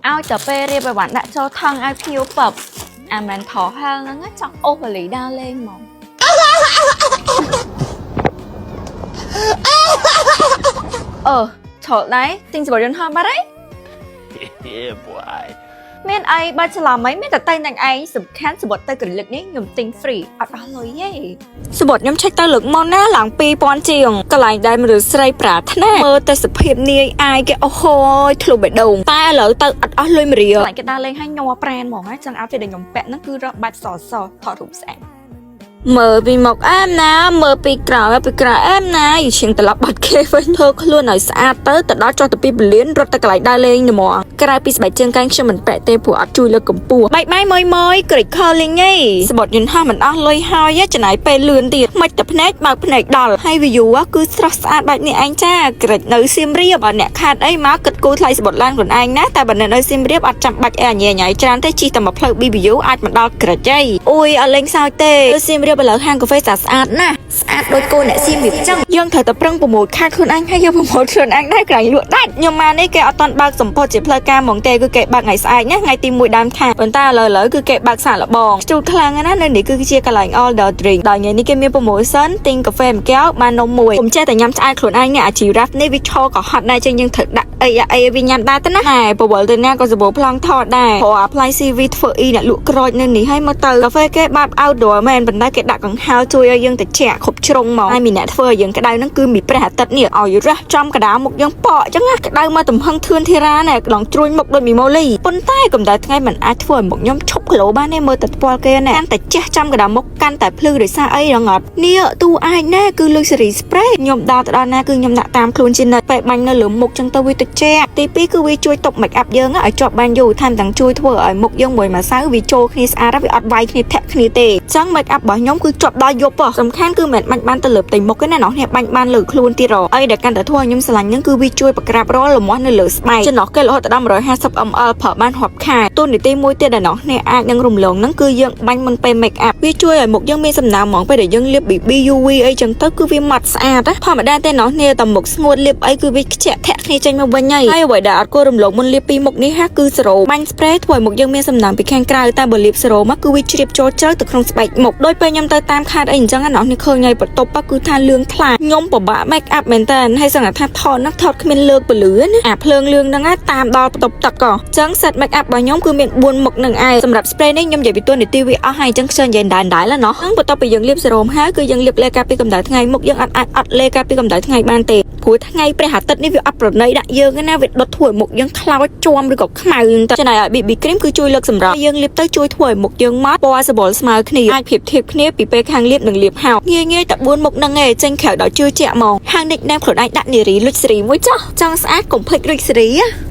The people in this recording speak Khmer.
ឲ្យតែពេលរៀបឲ្យបានដាក់ចូលថង់ឲ្យភ្ញៀវពឹបអាមិនថោហាលហ្នឹងណាចង់អូសវលីដើរលេងហ្មងអឺឆោតដែរទិញសំបុត្រយន្តហោះបាត់ហើយ Yeah, boy. មានអីបើច្រឡំអីមានតែតែនឹងឯងសំខាន់សំបុត្រទៅក្រលឹកនេះខ្ញុំទិញ free អត់អស់លុយទេសំបុត្រខ្ញុំឆែកទៅលើកមុនណាឡើង2000ជាងកន្លែងដែលមនុស្សស្រីប្រាថ្នាមើលតែសភាពនាយអាយគេអូហូយធ្លុះបេះដូងតែឥឡូវទៅអត់អស់លុយមួយរៀលកន្លែងគេដើរលេងឲ្យញ័រប្រានហ្មងណាចឹងអត់ទេដែលខ្ញុំពាក់ហ្នឹងគឺរកបែបសសថតរូបស្អាតមើលពីមុខអែមណាមើលពីក្រោយពីក្រោយអែមណាយឈៀងត្រឡប់បាត់គេវិញធ្វើខ្លួនឲ្យស្អាតទៅទៅដល់ចុះទៅពីពលានរត់ទៅកន្លែងដើរលេងហ្មងក្រៅពីស្បែកជើងកែងខ្ញុំមិនពាក់ទេព្រោះអត់ជួយលើកកម្ពស់បែកបាយមួយមួយក្រិច calling ឯងសបុតយន្តហោះមិនអស់លុយហើយចំណាយពេលលឿនទៀតមិនតែភ្នែកបើកភ្នែកដល់ហើយ view គឺស្រស់ស្អាតបែបនេះឯងចាក្រិចនៅសៀមរាបអ្នកខាតអីមកគិតគូរថ្លៃសបុតឡានខ្លួនឯងណាតែបើនៅសៀមរាបអត់ចាំបាច់អីអញញ៉ៃច្រើនទេជិះតែមកផ្លូវ BBU អាចមកដល់ក្រិចអីអូយអត់លេងសើចទេនៅសៀមរាបឥឡូវហាងកាហ្វេស្អាតស្អាតណាស់ស្អាតដូចគោអ្នកសៀមរាបចឹងយើងត្រូវតែប្រឹងប្រមូលខាតខ្លួនឯងហើយយកប្រមូលខ្លួនឯងដែរក្រែងលក់ដាច់ខ្ញុំមកនេះគេអត់ទាន់បើកសម្ពោធជាផ្លូវការហ្មងទេគឺគេបើកថ្ងៃស្អែកណាថ្ងៃទី1ដើមខែប៉ុន្តែឥឡូវឥឡូវគឺគេបើកសាកល្បងស្ទូចខ្លាំងណាស់នៅនេះគឺជាកន្លែង order drink ដល់ថ្ងៃនេះគេមាន promotion ទិញកាហ្វេមួយកែវបាននំមួយខ្ញុំចេះតែញ៉ាំឆ្អែតខ្លួនឯងនេះអាជីរ៉ាហ្វនេះវាឈរក៏ហត់ដែរចឹងយើងត្រូវដាក់អីអីវាញ៉ាំដែរទៅណាហែពវល់ទៅណាក៏សម្បូរប្លង់ថតដែរព្រោះ apply CV ធ្វើអ៊ីអ្នកលក់ក្រូចនៅនេះហើយមកទៅកាហ្វេគេបែប outdoor មែនប៉ុន្តែគេដាក់កង្ហារជួយឲ្យយើងត្រជាក់គ្រប់ជ្រុងមកហើយមានអ្នកធ្វើឲ្យយើងក្តៅហ្នឹងគឺមីព្រះអាទិត្យនេះឲ្យរះចំកដាលមុខយើងប៉កចឹងណាក្តៅមកទំហឹងធឿនធីរ៉ាណែក្លងជ្រួញមុខដូចមីម៉ូលីប៉ុន្តែកម្ដៅថ្ងៃមិនអាចធ្វើឲ្យមុខខ្ញុំឈប់គីឡូបានទេមើលតែថ្ពាល់គេណែកាន់តែជះចំកដាលមុខកាន់តែភ្លឺដោយសារអីរងអត់នេះទូអាចណែគឺ luxury spray ខ្ញុំដើរទៅដល់ណាគឺខ្ញុំដាក់តាមខ្លួនជានិច្ចពេលបាញ់នៅលើមុខចឹងទៅវាត្រជាក់ទី2គឺវាជួយទប់ make up យើងឲ្យជាប់បានយូរថែមទាំងជួយធ្វើឲ្យមុខយើងមួយម្សៅវាចូលគ្នាស្អាតវាអត់វាយគ្នាធាក់គ្នាទេចឹង make up របស់ខ្ញុំគឺជាប់ដល់យប់ហ៎សំខាន់គឺមិនបាញ់បានទៅលើផ្ទៃមុខទេណាអ្នកនេះបាញ់បានលើខ្លួនទៀតរអីដែលកាន់តែធ្វើឲ្យខ្ញុំស្រឡាញ់នឹងគឺវាជួយបង្ក្រាបរាល់លមាស់នៅលើស្បែកចំណុះគេរហូតដល់150 ml ប្រើបានរាប់ខែទូនីតិមួយទៀតដែលអ្នកនេះអាចនឹងរំលងនឹងគឺយើងបាញ់មុនពេល make up វាជួយឲ្យមុខយើងមានសំណើមហ្មងពេលដែលយើងលាប BB UV អីចឹងទៅគឺវាម៉ត់ស្អាតណាធម្មតាទេអ្នកនេះតែមុខស្ងួតលាបអីគឺវាខ្ជាក់ធាក់គ្នាចេញមកវិញហើយហើយអ្វីដែលអត់គួររំលងមុនលាបពីមុខនេះហាគឺសេរ៉ូបាញ់ spray ធ្វើឲ្យមុខយើងមានសំណើមពីខាងក្រៅតែបើលាបសេរ៉ូមកគឺវាជ្រាបចូលជ្រៅទៅក្នុងស្បែកមុខដោយពេលខ្ញុំទៅតាមខាតអីអញ្ចឹងណាអ្នកនេះឃើញហើយបន្ទប់គឺថាលឿងថ្លាខ្ញុំពិបាក make up មែនតើហើយសង្កត់ថាថតហ្នឹងថតគ្មានលើកពលឺណាអាភ្លើងលឿងហ្នឹងណាតាមដល់បន្ទប់ទឹកក៏អញ្ចឹង set make up របស់ខ្ញុំគឺមាន4មុខនឹងឯងសម្រាប់ spray នេះខ្ញុំនិយាយពីតួនាទីវាអស់ហើយអញ្ចឹងខ្ញុំនិយាយដែរដែរណោះហ្នឹងបន្ទាប់ពីយើងលាបសេរ៉ូមហើយគឺយើងលាបលេការពីកម្ដៅថ្ងៃមុខយើងអត់អាចអត់លេការពីកម្ដៅថ្ងៃបានទេព្រោះថ្ងៃព្រះអាទិត្យនេះវាអត់ប្រណីដាក់យើងទេណាវាដុតធ្វើឲ្យមុខយើងខ្លោចជាំឬក៏ខ្មៅហ្នឹងទៅចំណែកឲ្យ BB cream គឺជួយលើកសម្រស់យើងលាបទៅជួយធ្វើឲ្យមុខយើងម៉ត់ពណ៌សបល់ស្មើគ្នាអាចប្រៀបធៀបគ្នាពីពេលខាងលាបនិងលាបហោងាយងាយតែ4មុខហ្នឹងឯងចេញក្រៅដល់ជឿជាក់ហ្មងហាង nickname ខ្លួនឯងដាក់នារីលុចសេរីមួយចុះចង់ស្អាតកុំភ្លេចលុចសេរីណា។